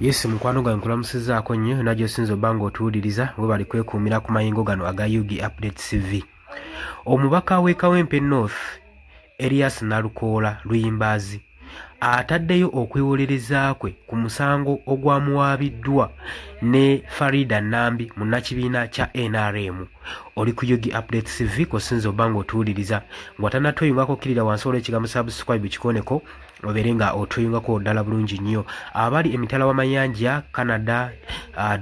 Yes, mukwano gwange, nkulamusizaako nnyo yonna gy'osinza obba ng'otuwuliriza. We bali kwekuumira ku mayingo gano aga UG Update TV. Omubaka w'e Kawempe North, Erias Nalukoola Luyimbazi, ataddeyo okwewolereza kwe ku musango ogwamuwaabiddwa ne Farida Nambi, munnakibiina kya NRM. Oli ku UG Update TV kw'osinza obba ng'otuwuliriza. Ng'atannatweyungako, kkirira wansi olw'ekigambo "subscribe", kikoneko obeere nga otweyungako ddala bulungi nnyo. Abali emitala w'amayanja, Canada,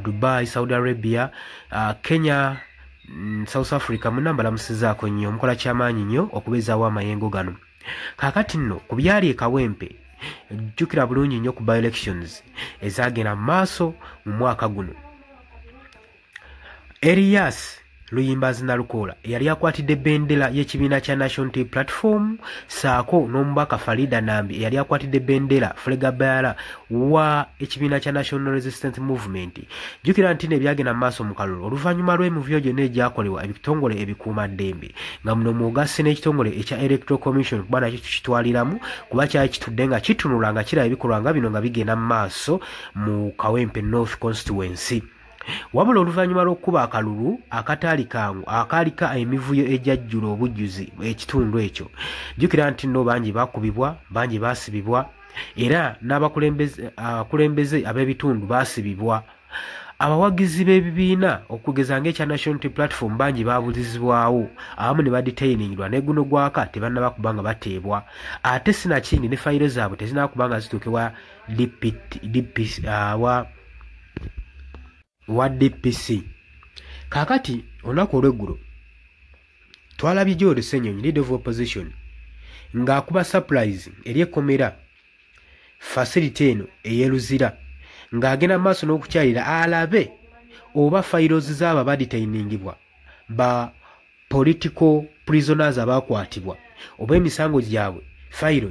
Dubai, Saudi Arabia, Kenya, South Africa, munna mbalamusizaako nnyo. Mukola kyamaanyi nnyo okubeezaawo amayengo gano. Kaakati nno ku byali e Kawempe, jjukira bulungi nnyo ku by-elections ezagenda mu maaso mu mwaka guno, Erias Luyimbazi Nalukoola eyali akwatidde bendera y'ekibiina kya National Unity Platform, saako n'omubaka Farida Nambi eyali akwatidde bendera, flag bearer wa ekibiina kya National Resistance Movement. Jjukira nti nebyagenda mu maaso mu kalulu, oluvannyuma lw'emivuyo gyonna egyakolebwa ebitongole ebikuumaddembe, nga muno mwogasse n'ekitongole ekya Electoral Commission, kuba nakyo tukitwaliramu, kuba kyali kitudde nga kitunula nga kiraba ebikolwa nga bino nga bigenda mu maaso mu Kawempe North constituency. Wabula oluvannyuma lw'okkuba akalulu akataali kangu, akaaliko emivuyo egyajjula obujjuzi ekitundu ekyo, jjukira nti nno bangi bakubibwa, bangi baasibibwa, era n'abakulembeze ab'ebitundu baasibibwa. Abawagizi b'ebibiina, okugeza ng'ekya National Unity Platform, bangi baabulizibwawo, abamu ne badetainingirwa, ne guno gwaka tebannaba kuba nga bateebwa, ate sinakindi ne fayiro zaabwe tezinaba kuba nga zituukibwa DP, wa DPC. Kaakati olunaku olw'eggulo twalabye Joel Ssenyonyi, leader of opposition, ng'akuba surprise eri ekkomera facility eno ey'e Luzira, ng'agenda mu maaso n'okukyalira alabe oba files z'abo badetainingibwa, ba political prisoners abakwatibwa, oba emisango gyabwe fayiro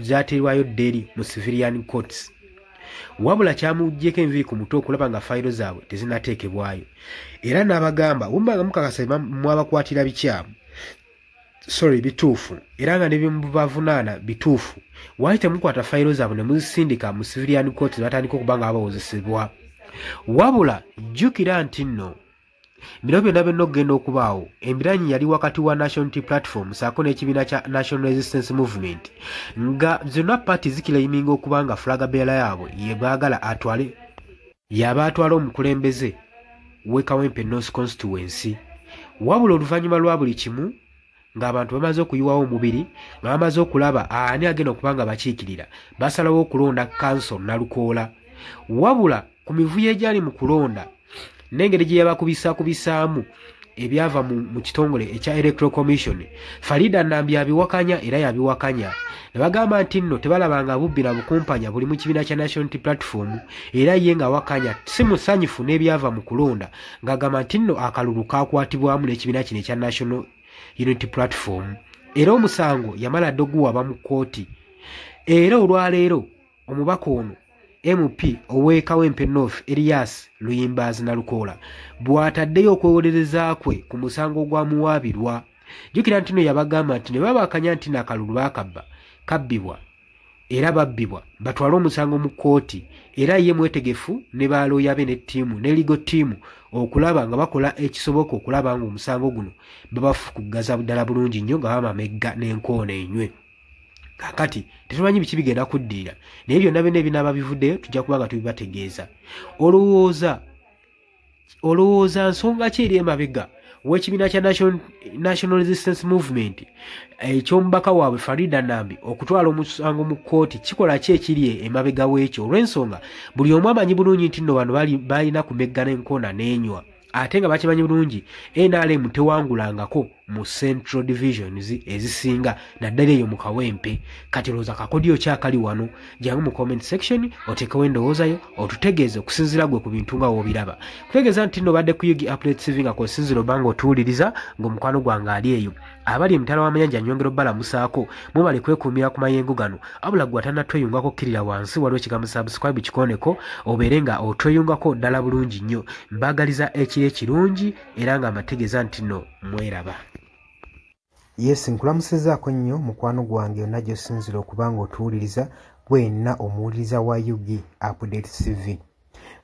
zateerwayo dda eri mu civilian courts. Wabula kyamuggyeko enviiri ku mutwe okulaba nga fayiro zaabwe tezinateekebwayo, era n'abagamba wumba nga mukakasa mwabakwatira bikyamu, sorry, bituufu, era nga nebimubavunaana bituufu, waali temukwata fayiro zaabwe ne muzisindika mu civilian court ne batandika okuba nga babawozesebwa? Wabula jjukira nti nno bino byonna byonna okugenda okubaawo, embiranyi yali wakati wa National Unity Platform saako n'ekibiina kya National Resistance Movement, nga zonna party ziclaiminga okuba nga flag bearer yaabwe ye baagala atwale, yaba atwala omukulembeze w'e Kawempe North constituency. Wabula oluvannyuma lwa buli kimu, ng'abantu bamaze okuyiwawo omubiri, nga bamaze okulaba ani agenda okuba nga bakiikirira, basalawo okulonda counsel Nalukoola. Wabula ku mivuyo egyali mu kulonda n'engeri gye yabakubisakubisaamu ebyava mu kitongole ekya Electoral Commission, Farida Nambi abiwakanya, era yabiwakanya ne bagamba nti nno tebalabanga bubbi na bukumpanya buli mu kibiina kya National Unity Platform. Era ye ng'awakanya, si musanyufu n'ebyava mu kulonda, ng'agamba nti nno akalulu kakwatibwamu n'ekibiina kino ekya National Unity Platform, era omusango yamala dda oguwaba mu kkooti. Era olwaleero omubaka ono MP ow'e Kawempe North, Erias Luyimbazi Nalukoola, bw'ataddeyo okwewolereza kwe ku musango ogwamuwaabirwa. Jjukira nti no yabagamba nti ne babakanya nti nakalulu baakabba, kabbibwa era babbibwa, batwale omusango mu kkooti, era ye mwetegefu ne balooya be ne ttiimu ne legal team okulaba nga bakola ekisoboka okulaba nga omusango guno babafukuggaza ddala bulungi nnyo nga bamamegga n'enkoona enywe. Kakati tetumanyi biki bigenda kuddirira, naye byonna byonna ebinaaba bivuddeyo tujja kuba nga tubibategeeza. Olowooza nsonga ki eri emabega w'ekibiina kya National Resistance Movement eky'omubaka waabwe Farida Nambi okutwala omusango mu kkooti? Kikola ki ekiri emabega w'ekyo? Olw'ensonga buli omu amanyi bulungi nti nno bano balina kumeggana enkoona n'enywa, ate nga bakimanyi bulungi NRM tewangulangako mu central divisions ezisinga, naddala eyo mu Kawempe. Kati olowooza kakodyo kyakali wano? Jangu mu comment section oteekewo endowoozayo, otutegeeze okusinziira gwe ku bintu nga woobiraba. Kutegeeza nti nno obadde ku UG Update TV nga k'osinziira obanga otuwuliriza ng'omukwano gwange ali eyo. Abali emitala w'amayanja, nyongera obbalamusaako, mubale kwekuumira ku mayengo gano. Abula gwe atannatweyungako, kkirira wansi waliwo ekigambo "subscribe", kikoneko obeere nga otweyungako ddala bulungi nnyo. Mbaagaliza ekiro ekirungi era nga mbategeeza nti nno mweraba. Yes, nkulamusizaako nnyo mukwano gwange yonna gy'osinzira okuba nga otuwuliriza. Gwenna omuwuliriza wa UG Update TV,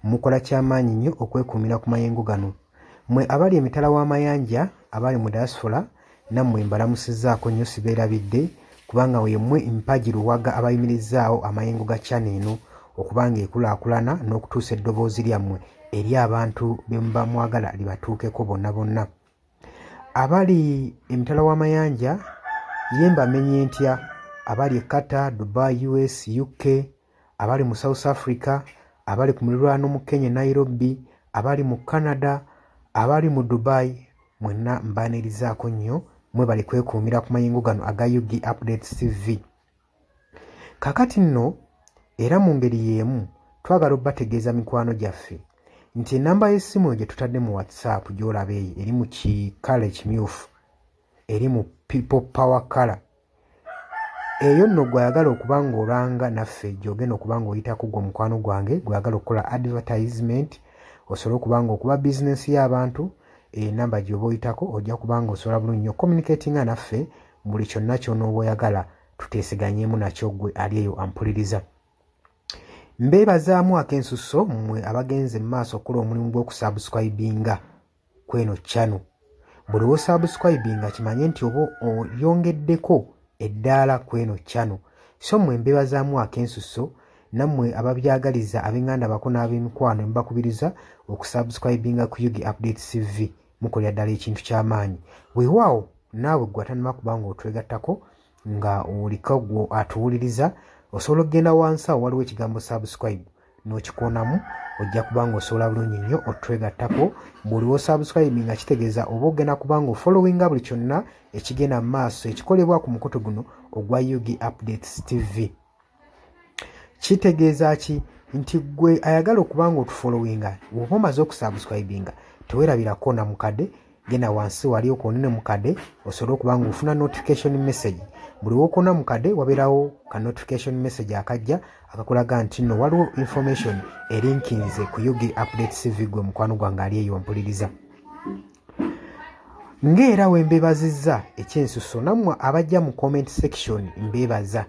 mukola kyamaanyi nnyo okwekuumira ku mayengo gano. Mwe abali emitala w'amayanja, abali mu diaspora, nammwe mbalamusizzaako nnyo, sibeerabidde, kubanga yemmwe mpagi luwaga abayimirizaawo amayengo ga channel eno okubanga ekulaakulana n'okutuusa eddoboozi lyammwe eri abantu be muba mwagala libatuukeko bonna bonna. Abali emitala w'amayanja ye mbamenye ntya, abali e Qatar, Dubai, US, UK, abali mu South Africa, abali ku muliraano mu Kenya Nairobi, abali mu Canada, abali mu Dubai, mwenna mbaanirizaako nnyo, mwebale kwekuumira ku mayengo gano aga UG Updates TV. Kaakati nno era mu ngeri y'emu twagala obbategeeza mikwano gyaffe nti ennamba y'essimu gye tutadde mu WhatsApp gy'olaba eyo eri mu kikala ekimyufu, eri mu People Power Color. Eyo nno gw'ayagala okuba ng'olanga naffe gy'ogenda okuba ng'oyitako gwe mukwano gwange gw'ayagala okukola advertisement, osobola okuba ng'okuba bizinensi y'abantu, enamba gy'oba oyitako ojja kuba ng'osobola bulungi nnyo communicatinga naffe buli kyonna ky'onooba oyagala tuteeseganyeemu nakyo gwe ali eyo ampuliriza. Mbeebazaamu ak'ensusso mmwe abagenze mu maaso okukola omulimu gw'okusubscribinga kw'eno channel. Buli w'osubscribinga kimanye nti oba oyongeddeko eddaala kw'eno channel. So mmwe mbeebazaamu ak'ensusso, nammwe ababyagaliza ab'enganda bako n'ab'emikwano mbakubiriza okusubscribinga ku UG Updates TV, mukolera ddala ekintu ky'amaanyi. Weewaawo naawe gwe atannaba kuba ng'otwegattako nga oliko gwe atuwuliriza, osobola okugenda wansi awo waliwo ekigambo subscribe n'okikoonamu, ojja kuba ng'osobola bulungi nnyo otwegattako. Buli w'osubscribe nga kitegeeza oba ogenda kuba ng'ofollowinga buli kyonna ekigenda mu maaso ekikolebwa ku mukutu guno ogwa UG Updates TV. Kitegeeza ki nti gwe ayagala okuba ng'otufollowinga bw'oba omaze okusubscribinga teweerabirako na mukadde, genda wansi wali okoonene mukadde osobole okuba ng'ofuna notification message. Buli w'okoona mukadde wabeerawo ka notification message akajja akakulaga nti nno waliwo information erinkinze ku UG Updates TV gwe mukwano gwange ali eyo mpuliriza. Ng'era we mbeebazizza ekyensusso, nammwe abajja mu comment section mbeebaza,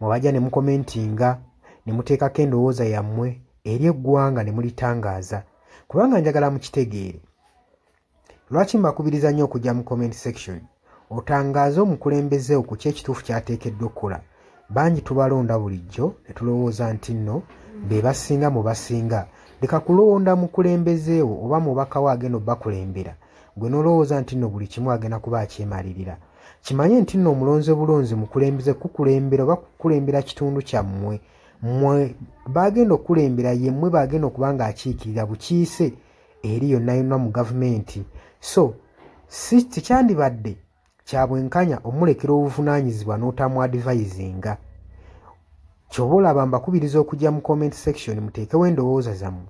mwebajja ne mukomentinga ne muteekako endowooza yammwe eri eggwanga ne mulitangaaza, kubanga njagala mukitegeere. Lwaki mbakubiriza nnyo okujja mu comment section otangaaze omukulembeze ku ki ekituufu ky'ateekeddwa okukola? Bangi tubalonda bulijjo ne tulowooza nti nno be basinga mu basinga. Leka kulonda mukulembeze wo oba mubaka wo agenda obbakulembera, gwe n'olowooza nti nno buli kimu agenda kuba akyemalirira. Kimanye nti nno omulonze bulonzi mukulembeze kukulembera oba kukulembera kitundu kyammwe, mmwe bagenda okukulembera, ye mmwe bagenda okuba ng'akiikirira bukiise eri yonna yonna mu gavumenti. So si tekyandibadde kya bwenkanya omulekera obuvunaanyizibwa n'otamu advisinga. Ky'oba olaba mbakubiriza okujja mu comment section muteekewo endowooza zammwe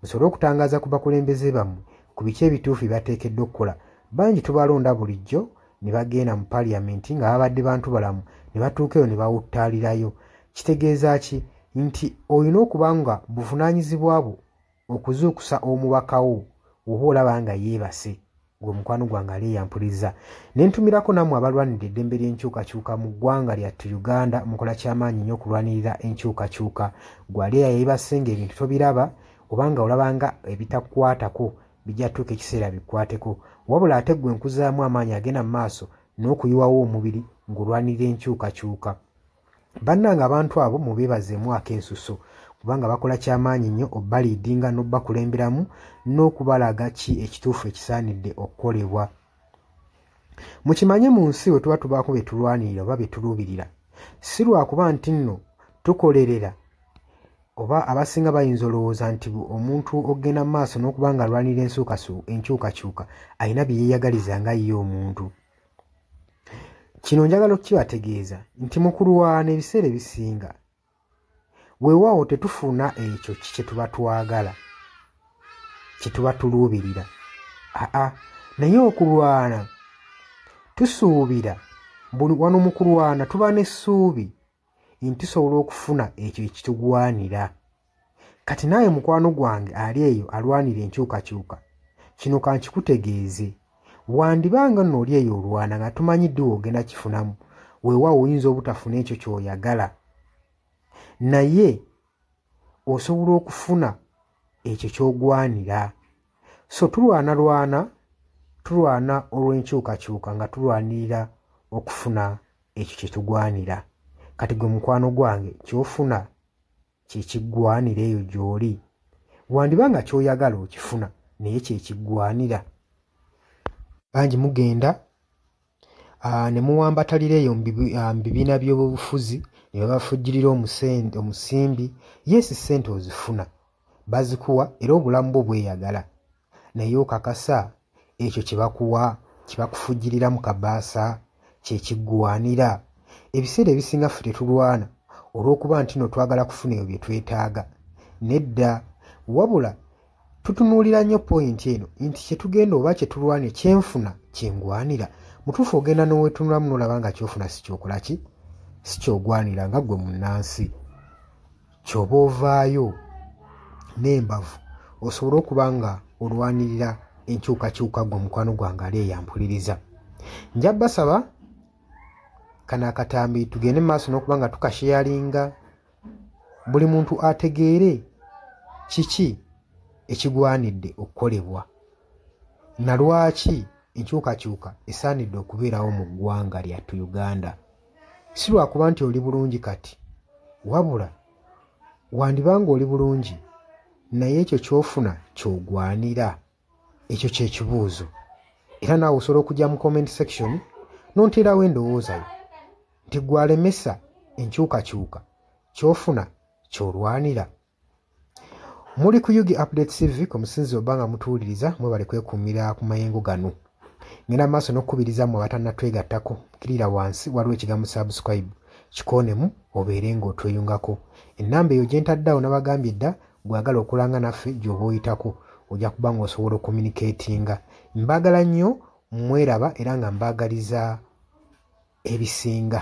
musobole okutangaaza ku bakulembeze bammwe ku biki ebituufu bye bateekeddwa okukola. Bangi tubalonda bulijjo ne bagenda mu paliamenti nga babadde bantu balamu ne batuuka eyo ne bawuttaalirayo. Kitegeeza ki? Nti olina okuba nga buvunaanyizibwa bwo okuzuukusa omubaka wo oba olaba nga yeebase, gwe mukwano gwange ali eyampuliriza. Ne ntumirako nammwe abalwanirira eddembe ly'enkyukakyuka mu ggwanga lyattu Uganda, mukola kyamaanyi nnyo okulwanirira enkyukakyuka. Gwe ali eyeebase ng'ebintu tobiraba oba nga olaba nga ebitakukwatako bijja tuuka ekiseera bikwateko, wabula ate ggwe nkuzaamu amaanyi agenda mu maaso n'okuyiwawo omubiri ng'olwanirira enkyukakyuka. Bannange abantu abo mubeebazeemu ak'ensusso, kubanga bakola kyamaanyi nnyo obbaliidinga n'obbakulemberamu n'okubalaga ki ekituufu ekisaanidde okukolebwa. Mukimanye mu nsi bwe tuba tubaako bye tulwanirira oba bye tuluubirira, si lwakuba nti nno tukolerera, oba abasinga bayinza olowooza nti omuntu ogenda mu maaso n'okuba nga alwanirira enkyukakyuka alina bye yeeyagaliza nga ye omuntu. Kino njagala okukibategeeza nti mu kulwana ebiseera ebisinga weewaawo tetufuna ekyo kye tuba twagala, kye tuba tuluubirira. Aa, naye okulwana tusuubira, wano mu kulwana tuba n'essuubi nti tusobola okufuna ekyo ekitugwanira. Kati naawe mukwano gwange ali eyo alwanira enkyukakyuka, kino kankikutegeeze, wandibanga nno oli eyo olwana nga tumanyi ddi w'ogenda kifunamu, weewaawo oyinza obutafuna ekyo ky'oyagala. Naye osobola okufuna ekyo ky'ogwanira. So tulwana tulwana olw'enkyukakyuka nga tulwanirira okufuna ekyo kye tugwanira. Kati gwe mukwano gwange, ky'ofuna kye kiggwanira eyo gy'oli? Wandiba nga ky'oyagala okifuna, naye kye kiggwanira? Bangi mugenda ne muwambatalira eyo mu bibiina by'obufuzi ne babafujjirira omusimbi. Yes, ssente ozifuna, bazikuwa, era obulamu bwo bweyagala, naye okakasa ekyo kye bakuwa, kye bakufujjirira mu kabaasa, kye kiggwanira? Ebiseera ebisinga ffe tetulwana olw'okuba nti no twagala kufuna ebyo bye twetaaga. Nedda, wabula tutunuulira nnyo point eno nti kyetugenda oba kyetulwane, kyenfuna kyengwanira? Mutuufu ogenda n'owetunulamu n'olaba nga kyofuna si kyokola ki, si kyogwanira nga ggwe munnansi. Kyoba ovaayo n'embavu osobole okuba nga olwanirira enkyukakyuka. Gwe omukwano gwange ali eyampuliriza, nja basaba kano akatambi tugende mu maaso n'okuba nga tukasharinga, buli muntu ategeere kiki ekigwanidde okukolebwa na lwaki enkyukakyuka esaanidde okubeerawo mu ggwanga lyattu Uganda. Si lwakuba nti oli bulungi kati, wabula wandibanga oli bulungi, naye ekyo ky'ofuna ky'ogwanira? Ekyo kyekibuuzo. Era naawe osobola okujja mu comment section n'onteerawo endowooza yo nti gwalemesa enkyukakyuka, ky'ofuna ky'olwanira? Muli ku UG Update TV omusinzi oba nga mutuwuliriza, mwebale kwekuumira ku mayengo gano. Ngenda maaso n'okukubiriza mmwe abatannatwegattako, kirira wansi waliwo ekigambo "subscribe", kikoonemu obeere ng'otweyungako. Ennamba eyo gye ntaddeawo, nabagambye dda, gwagala okulanga naffe gy'oba oyitako ojja kuba ng'osobola okucommunicatinga. Mbaagala nnyo, mweraba, era nga mbaagaliza ebisinga.